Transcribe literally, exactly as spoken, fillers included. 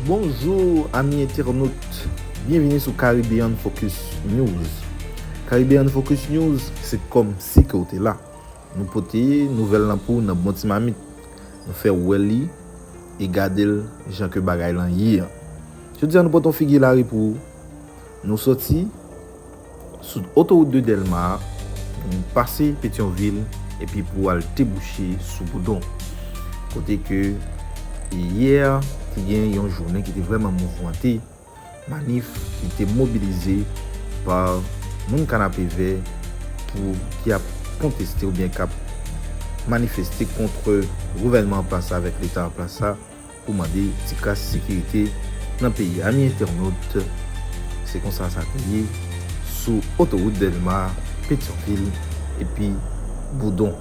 Bonjou, ami entènot. Byenvini sou Caribbean Focus News. Caribbean Focus News, se kòmsi ke w te la. Nou pote nouvèl lan pou w nan bon ti mamit. Nou fè w wè li e gade l jan ke bagay lan ye an. Jodi a, nou pote yon figi lari pou ou. Nou soti sou otowout de Dèlma, nou pase Petyonvil, epi pou al debouche sou Boudon. Kote ke yè, te gen yon jounen ki te vrèman mouvmante, manif ki te mobilize pa moun Kanapevè pou ki ap konteste oubyen k ap manifeste kont gouvènman an plas la avèk Leta an plas la, pou mande ti kras sekirite nan peyi a. Ami entènot, se konsa sa te ye sou otowout Dèlma, Petyonvil epi Boudon.